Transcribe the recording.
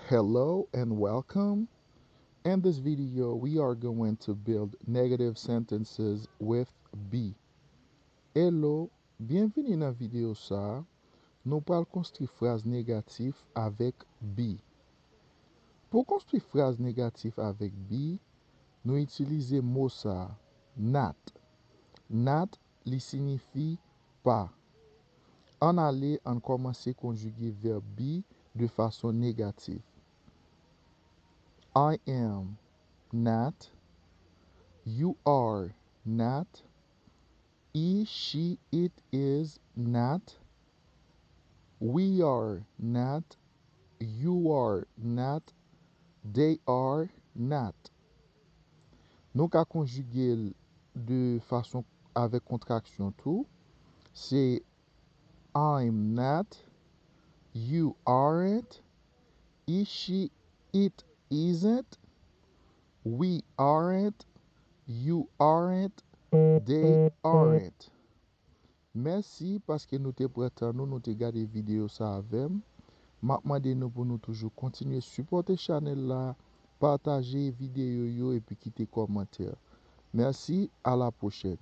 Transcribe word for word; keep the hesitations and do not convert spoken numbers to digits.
Hello and welcome. In this video, we are going to build negative sentences with be. Hello, byenvini nan videyo sa a. Nou pral konstwi fraz negatif avèk be. Pou konstwi fraz negatif avèk be, nou itilize mo sa a, not. Not, li siyifi pa. Ann ale, ann kòmanse konjige vèb be de fason negatif. I am not. You are not. He, she, it is not. We are not. You are not. They are not. Nou ka konjige l de fason avèk kontraksyon tou. Se I'm not, you aren't, he, she, it isn't, we aren't, you aren't, they aren't. Mèsi paske nou te pran tan nou, nou te gade videyo sa avè m. M ap mande nou pou nou toujou kontinye sipòte chanèl la, pataje videyo yo epi kite kòmantè. Mèsi, a la pwochèn.